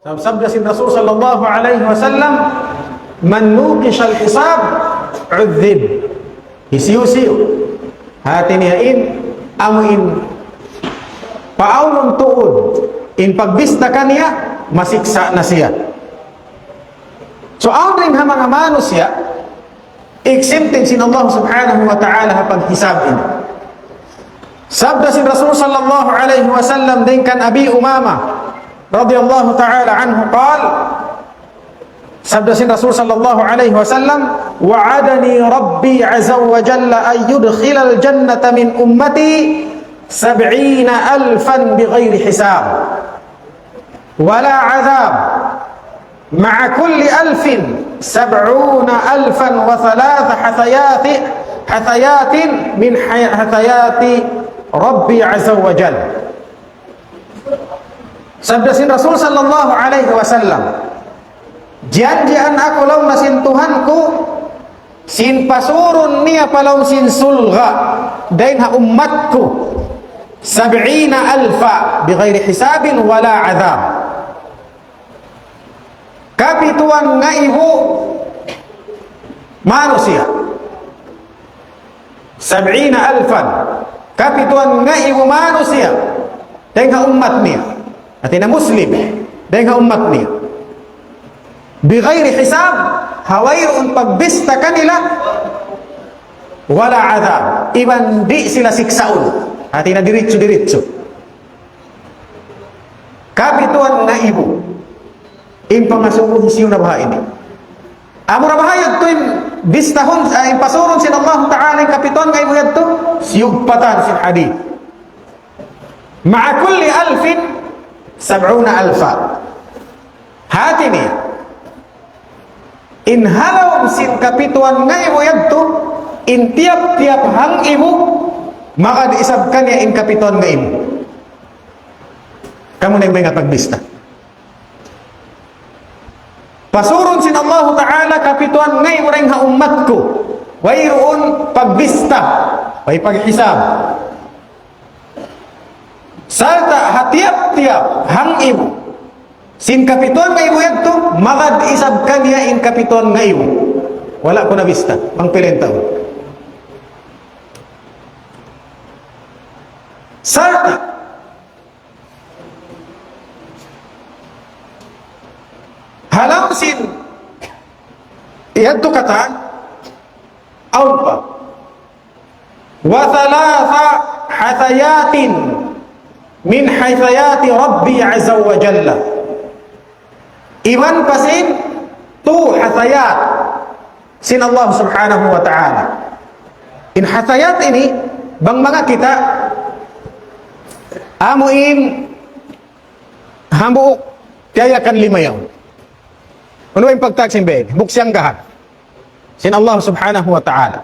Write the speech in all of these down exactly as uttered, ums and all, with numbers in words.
Sabab sabda sin Rasul sallallahu alayhi wasallam, "Man nuqishal hisab, udhdhib." Hisiyu-siyu, hati niya in, amu in, paawnun tuud in pagbista kaniya, masiksa' na siya. So, awn dayn ha manga manusiya', exempted sin Allah subhanahu wa ta'ala ha paghisab ini. Sabda sin Rasul sallallahu alayhi wasallam dayn kan Abi Umama radiyallahu ta'ala anhu qal, sabda sin Rasul sallallahu alayhi wasallam, "Wa'adani Rabbi azza wa jalla an yudkhilal jannata min ummati sab'ina alfan bighayri hisab." ولا عذاب، مع كل ألف سبعون ألفا وثلاث حثيات، حثيات من حي-، حثيات ربي عز وجل. Sabda sin Rasul sallallahu alayhi wasallam, "Janjian aku laung niya sin Tuhan ku, sin pasurun niya pa lawm sin surga' dayn ha ummat ku, sab'ina alfa bighayri hisabin wala adhab." Kapituan ngaibu manusiya'. Sab'ina alfan. Kapituan ngaibu manusiya' dayn ha ummat niya. Hati niya Muslim, dayn ha ummat niya. Bighayri hisab, ha wayruun pagbista kanila, wala adhab, iban di' sila siksaun. Hati niya diritsu-diritsu. Kapituan ngaibu. In pangasubu hisiyu na baha' ini? Amu ra baha' yadtu in bistahun, ah, in pasurun sin Allah Ta'ala in kapituan ngaibu yadtu? Siyugpatan sin hadith. مع كل ألف سبعون ألفا. Hati niya, in ha lawm sin kapituan ngaibu yadtu, in tiyap-tiyap hangibu, magad isab kaniya in kapituan ngaibu. Kamu na in maingat magbista. Pasurun sin Allahu Ta'ala kapituan ngaibu dayn ha ummat ku. Wayruun pagbista, way paghisab. Sarta' ha tiyap-tiyap hangibu sin kapituan ngaibu yadtu, magad isab kaniya in kapituan ngaibu. Wala' ku nabista, bang pila in taud. Sarta' ha lawm sin yadtu katan, awn pa. وثلاث حثيات من حثيات ربي عز وجل. Iban pa sin tu hathayat sin Allah Subhanahu wa Ta'ala. In hathayat ini, bang manga kita, amu in hambuuk tiyayakan lima yaun. Unu in pagtawag sin biya' ini? Hambuuk siyanggahan sin Allah Subhanahu wa Ta'ala.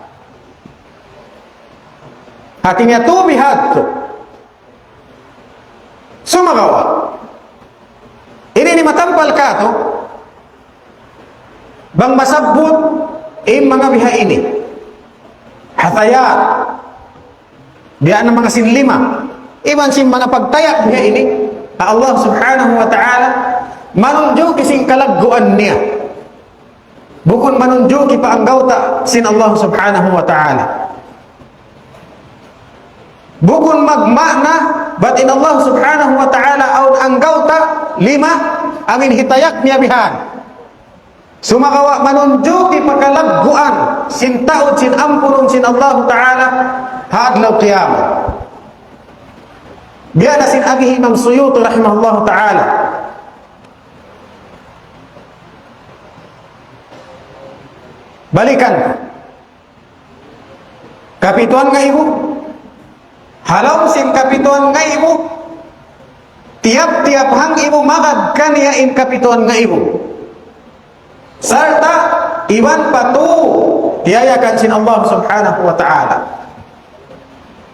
Hati niya tu bihadtu. Sumagawa', ini, ini matampal katu', bang masabbut in manga biha' ini. Hathayat. Biya' na manga sin lima. Iban sin manga pagtayak biha' ini. Allah Subhanahu wa Ta'ala manunjuki sin kalagguan niya. Bukun manunjuki pa anggawta' sin Allah Subhanahu wa Ta'ala. Bukun magma'na, bat in Allah Subhanahu wa Ta'ala awn anggawta' lima, amu in hitayak niya bihan. Sumagawa' manunjuki pa kalagguan sin taud sin ampunun sin Allah Ta'ala ha adlaw qiyamah. Biya' na sin agi hi Imam Suyuti rahimahullahu ta'ala. Balikan. Kapituan ngaibu. Ha lawm sin kapituan ngaibu, tiyap-tiyap hangibu magad kaniya in kapituan ngaibu. Sarta' iban pa tu tiyayakan sin Allah Subhanahu wa Ta'ala.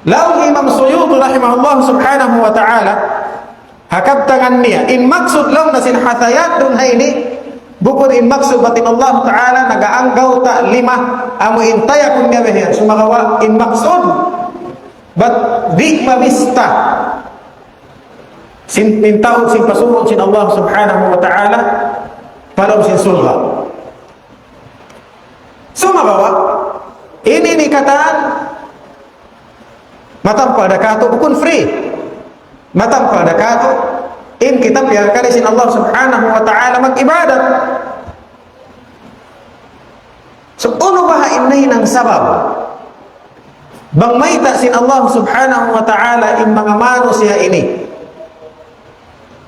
Laung Imam Suyuti rahimahullah Subhanahu wa Ta'ala, ha kabtangan niya, in maksud laung niya sin hathayat duun ha ini, bukun in maksud bat in Allah Ta'ala nag-anggawta' lima, amu in tayakun niya bihan. Sumagawa' in maksud bat di' mabista Sin, in tau sin pasurun sin Allah Subhanahu wa Ta'ala pa lawm sin surga'. Sumagawa', ini in katan, matampal da katu', bukun free. Matampal da katu', in kita piyakali sin Allah Subhanahu wa Ta'ala mag-ibadat. So, unu baha' in nahinang sabab bang mayta' sin Allah Subhanahu wa Ta'ala in manga manusiya' ini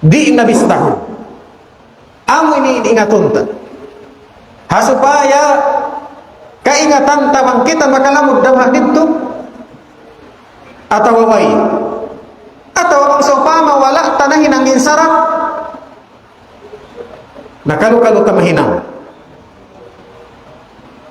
di' na bistahun? Amu ini in ingatun ta. Ha supaya kaingatan ta bang kita makalamud dayn ha didtu atawa way. Atawa bang sawpama wala' ta nahinang in sarat, nakalu-kalu ta mahinang.